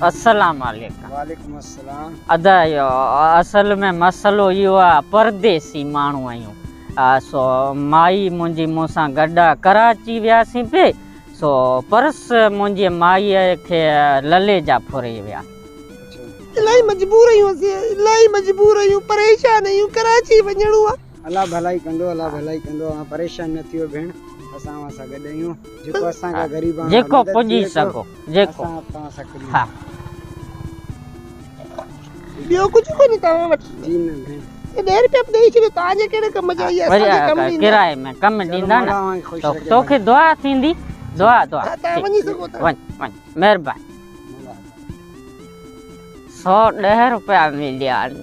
السلام عليڪم. وعليڪم السلام. ادا اهو اصل ۾ مسئلو اهو آ پرديسي ماڻهو آهيون سو مائي منهنجي مون سان گڏ آ ڪراچي وياسين پي سو پرس منهنجي مائي کي للي جا ڦري ويا. الاهي مجبور آهيون اسين الاهي مجبور آهيون پريشان آهيون ڪراچي وڃڻو آ. الله ڀلائي ڪندو الله ڀلائي ڪندو اوهان پريشان نه ٿيو ڀيڻ اسان اوهان سان گڏ آهيون جيڪو اسان کان غريبان جيڪو پڄي سگهو جيڪو اسان توهان سان گڏ ها ٻيو ڪجهه ڪونهي توهان وٽ جي نه ڀيڻ اي 10 روپيا به ڏئي ڇڏيو توهان جي ڪهڙي ڪم جا اهي اسان کي ڪم ڏيندا ڪرائي ۾ ڪم ڏيندا نه توکي دعا ٿيندي دعا دعا ها توهان وڃي سگهو ٿا وڃ وڃ مهرباني 110 روپيا مليا آهن.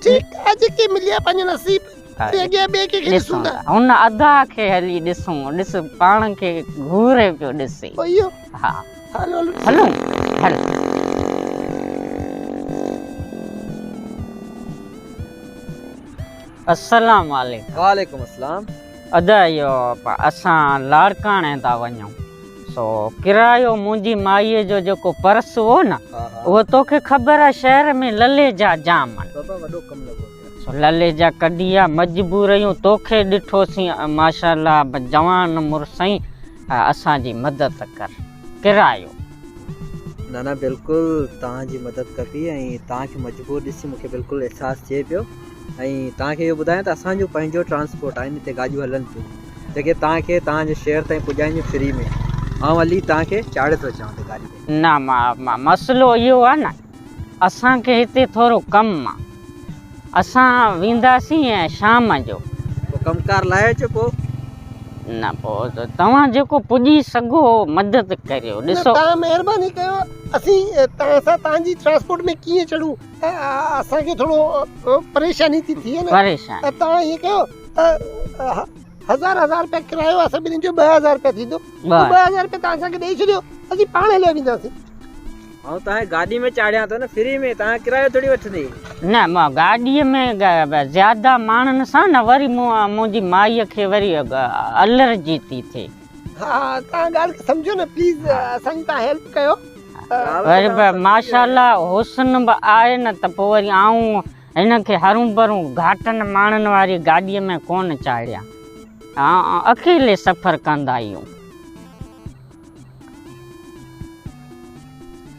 ٺيڪ آ جيڪي مليا پنهنجو نصيب وري اڳيان ٻئي ڪنهن کي ڏسون ٿا. هن ادا کي هلي ڏسون ڏس پاڻ کي گهوري پيو ڏسي. اهو ها هلو هلو هلون هل. السلام عليڪم. وعليڪم السلام. ادا اهو اسان لاڙڪاڻي ٿا وڃون. سو ڪرايو منهنجي مائيء جو جيڪو پرس هو نه اهو توکي خبر آ شهر ۾ للي جا جام آهن. بابا وڏو ڪم لڳو پيو آ. سو للي جا ڪڍي آ مجبور آهيون توکي ڏٺوسين ماشاءالله جوان مڙس آهين اسان جي مدد ڪر ڪرايو. نه نه بلڪل توهان جي مدد ڪبي ۽ توهان کي مجبور ڏسي مونکي بلڪل احساس ٿئي پيو ۽ توهان کي اهو ٻڌايان ته اسان جو پنهنجو ٽرانسپورٽ آهي هتي گاڏيون هلن ٿيون جيڪي توهان کي توهان جي شهر تائين پڄائينديون فري ۾ آئون علي توهان کي چاڙهي ٿو اچان اتي گاڏي تي. نه مسئلو اهو آهي نه اسان کي هتي ٿورو ڪم آ اسان وينداسين شام جو. پوء ڪم ڪار لاهي اچو پوء. نه پوء توهان جيڪو پڄي سگهو مدد ڪريو ڏسو. نه توهان مهرباني ڪيو اسين توهان سان توهان جي ٽرانسپورٽ ۾ ڪيئن چڙهون اسان کي ٿورو پريشاني ٿي ٿئي نه پريشاني توهان ائين ڪيو هزار هزار روپيا ڪرايو آهي سڀني جو 2000 روپيا ٿيندو 2000 روپيا توهان اسان کي ڏئي ڇڏيو اسين پاڻ هليا وينداسين. آئون توهان کي گاڏي ۾ چاڙهيان ٿو نه فري ۾ توهان ڪرايو ٿوري وٺندي. نه مان گاڏي ۾ زياده ماڻهن سان نه وري منهنجي مائي کي وري الرجي ٿي ٿئي. ها توهان ڳالهه کي سمجهو نه پليز اسان جي توهان هيلپ ڪيو. وري به ماشاءالله حسن به آهي نه ته پوء وري آئون هن کي هرون ڀرون گهاٽن ماڻهن واري گاڏيء ۾ ڪونه چاڙهيان. اڪيلي سفر ڪندا آهيون.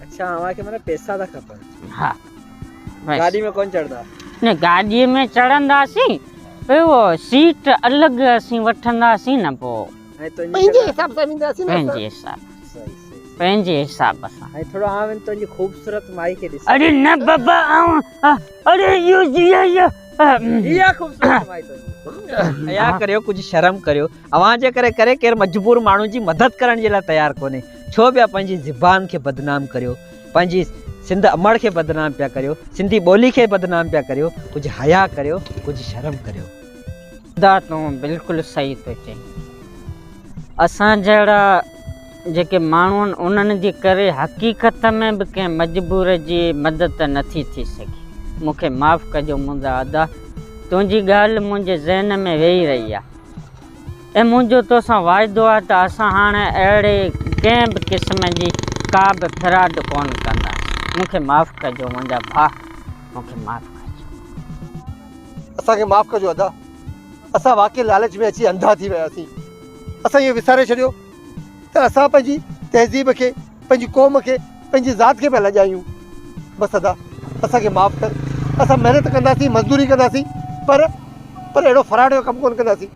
اڇا اوهان کي معنيٰ پئسا ٿا کپن. ها. گاڏي ۾ ڪونه چڙهندا. نه گاڏيء ۾ چڙهنداسين پر اهو سيٽ الڳ اسين وٺنداسين نه پوء. پنهنجي حساب سان وينداسين نه اسان. پنهنجي حساب پنهنجي حساب سان. ۽ ٿورو آئون وڃ تنهنجي خوبصورت مائي کي ڏسان. اڙي نه بابا آئون اڙي اهو اهو اها خوبصورت مائي تنهنجي. حيا ڪريو ڪجهه شرم ڪريو اوهان جي ڪري ڪري ڪير مجبور ماڻهو جي مدد ڪرڻ جي لاء تيار ڪونهي ڇو پيا پنهنجي زبان کي بدنام ڪريو پنهنجي سنڌ امڙ کي بدنام پيا ڪريو سنڌي ٻولي کي بدنام پيا ڪريو ڪجهه حيا ڪريو ڪجهه شرم ڪريو. ادا تون بلڪل صحيح ٿو چئين. اسان جهڙا جيڪي ماڻهو آهن انهن جي ڪري حقيقت ۾ به ڪنهن مجبور جي مدد نٿي ٿي سگهي. مون کي معاف ڪجو منهنجا ادا. تنهنجي ڳالهه منهنجي ذهن ۾ ويهي رهي آهي ۽ منهنجو توسان واعدو آهي ته اسان هاڻ اهڙي ڪنهن به قسم جي ڪا به فراڊ ڪونه ڪنداسين. مون کي معاف ڪجو منهنجا ڀاء مون کي معاف ڪجو. اسان کي معاف ڪجو ادا. اسان واقعي لالچ ۾ اچي انڌا ٿي وياسين. اسان اهو وساري ڇڏيو ته اسان پنهنجي تهذيب کي، پنهنجي قوم کي، پنهنجي ذات کي پيا لڄايون. بس ادا اسان کي معاف ڪر. اسان محنت ڪنداسين، مزدوري ڪنداسين پر پر اهڙو فراڊ جو ڪم ڪونه ڪنداسين.